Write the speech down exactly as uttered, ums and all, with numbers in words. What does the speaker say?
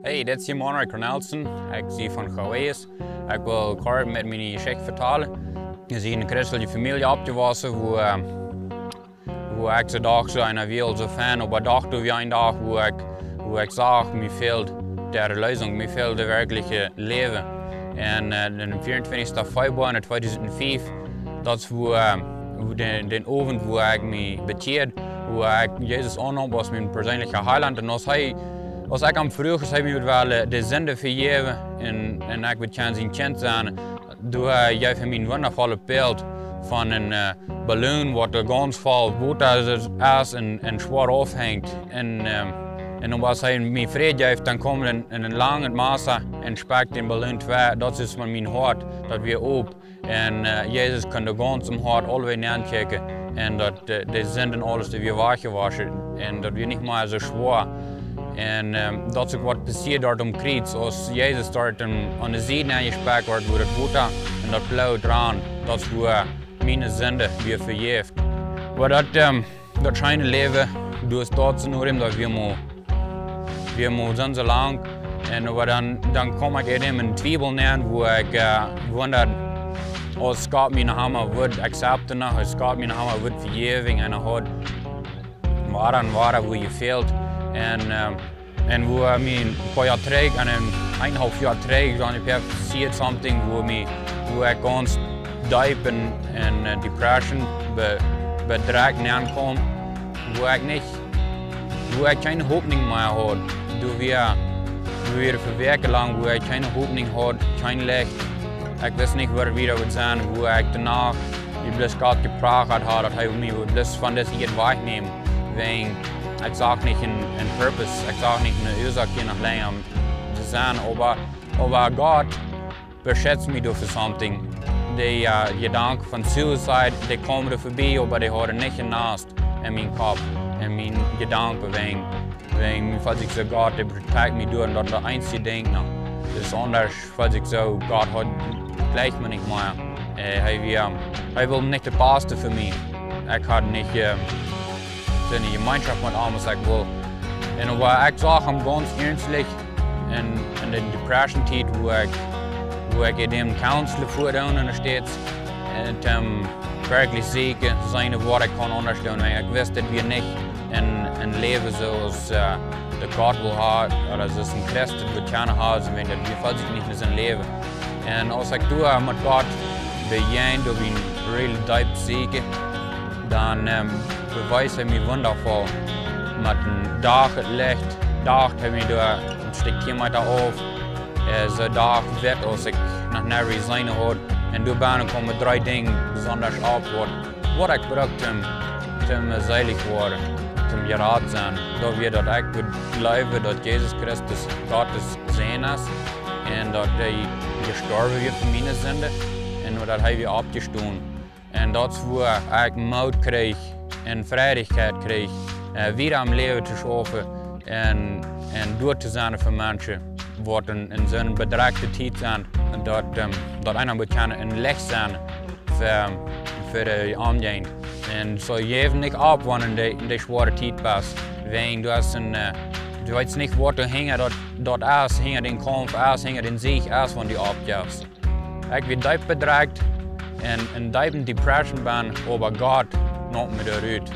Hey, dit es Monroy Cornelsen. Ekj sie von Goes. Ekj well kort met miene Jeschicht vetalen. Ekj sie en christelje Famielje oppjewossen, wua, eh, wua ekj soo docht, soo eena wia soo fein, oba docht doa wia een Dach, wua ekj, wua ekj sach, mie fält de Erlösung, mie fält daut werkjliche Läwen. Un, eh, dän vieruntwintichsten Februar en tweedusent fief, daut es wua, eh, wua dän, dän Owent, wua ekj mie bekjead, wua ekj Jesus aunnaum aus mien perseenelja Heilaunt. Un aus hee, aus ekj am fruach, aus hee mie wull, eh, de Sind vejäwen un, un ekj wull kjennen sien Kjint sennen, doa jeef hee mie een wundavollet Bilt von een, eh, Ballon, waut doa gaunz voll Wota es, es un, un schwoa aufhenjt. Un, ehm, un dan aus hee mie Fräd jeef, dan kjeem een, een langet Massa un spekjt dän Ballon twei. Daut es von mien Hoat, daut wia op. Un, eh, Jesus kunn doa gaunz em Hoat aulawäajen nenkjikjen. Un daut, eh, de Sind un aules, dee wia wajchjewoschen. Un daut wia nich mea soo schwoa. Un, ehm, daut es uk waut passieed doa aum Kjriez, aus Jesus doa aun, aun de Sied nenjespekjt wort, wua daut Wota un daut Bloot rand. Daut es wua miene Sind wia vejäft. Oba daut, ehm, daut scheene Läwen, du hast daut soo no däm, daut wia mau, wia mau soo, soo lang. Un oba dan, dan kjeem ekj en eene Twiewel nenn, wua ekj, eh, wundad, aus Gott mie noch emol wudd accepten, aus Gott mie noch emol wudd vejäwen, un hee haud wada un wada wua jefält. Un, ehm, un wua mie een poa Joa trigj, en een, eenenhaulf Joa trigj, dan ekj hab see something, wua mie, wua ekj gaunz deep en, en, eh, depression be-, bedrekjt nennkjeem, wua ekj nich, wua ekj kjeene Hopninj mea haud. Doa wia, doa wia fa Wäakjen lang, wua ekj kjeene Hopninj haud, kjeen Licht. Ekj wist nich, wua wieda wudd sennen, wua ekj doano, wua bloos Gott jeprachat haud, daut hee mie wudd bloos von dise Ieed wajchnämen. Wäajen ekj sach nich een, een Purpose, ekj sach nich eene Uasoak hia noch lenja to sennen, oba, oba Gott beschutzt mie doa fa something. De, eh, Jedanken von suicide, dee kjeemen doa verbie, oba dee hauden nich een Nast en mienen Kopp, en miene Jedanken, wäajen, wäajen mie feelt sikj soo, Gott, dee protect mie doa, un daut es daut eensje Dinkj noch. Daut es aundasch, feelt sikj soo, Gott haud, jlikjt mie nich mea. Eh, hee wia, hee wull nich daut Baste fa mie. Ekj haud nich, eh, soone Jemeenschoft met am aus ekj wull. Un oba ekj sach am gaunz iernstlich en, en de Depression-Tiet, wua ekj, wua ekj en däm Counselor väadoonen en de States. Un, ehm, werkjlich secha sennen, waut ekj kunn aundasch doonen. Ekj wist, daut wia nich een, een Läwen soo aus, eh, daut Gott wull haben, ooda soo aus een Christ daut wudd kjennen haben, wäajen daut wia, feelt sikj nich mea soo een Läwen. Un aus ekj doa met Gott bejäajend, doa wia een real deep secha, dan, ehm, bewiest hee mie wundafoll. Met een Dach, daut Licht, Dach, hee mie doa een Stekj Kilomeeta auf, eh, soo Dach wia, aus ekj noch nie jeseenen haud. Un doa bennen kjeemen dree Dinja besondasch opp, waut, waut ekj brukt om, om seelich woaren, om jerat sennen. Daut wia, daut ekj wudd jleewen, daut Jesus Christus Gott sien Sän es, un daut hee jestorwen wia fa miene Sind, un daut hee wia oppjestonen. Un daut es wua ekj Moot kjrieech un Freiheit kjrieech, eh, wieda aum Läwen to schaufen un, un doa to sennen fa Menschen, waut en, en soone bedrekjte Tiet sent. Un daut, ehm, daut eena mott kjennen een Licht sennen fa, fa de Omjäajent. Un soo jäw nich opp, wan du en de, de schwoare Tiet best. Wäajen du hast een, eh, du weetst nich, waut doa hinja daut, daut es, hinja dän Kaumf es, hinja dän Siech es, wan du oppjefst. Ekj wia deep bedrekjt un en deepe Depression bennen, oba Gott neem mie doa rut.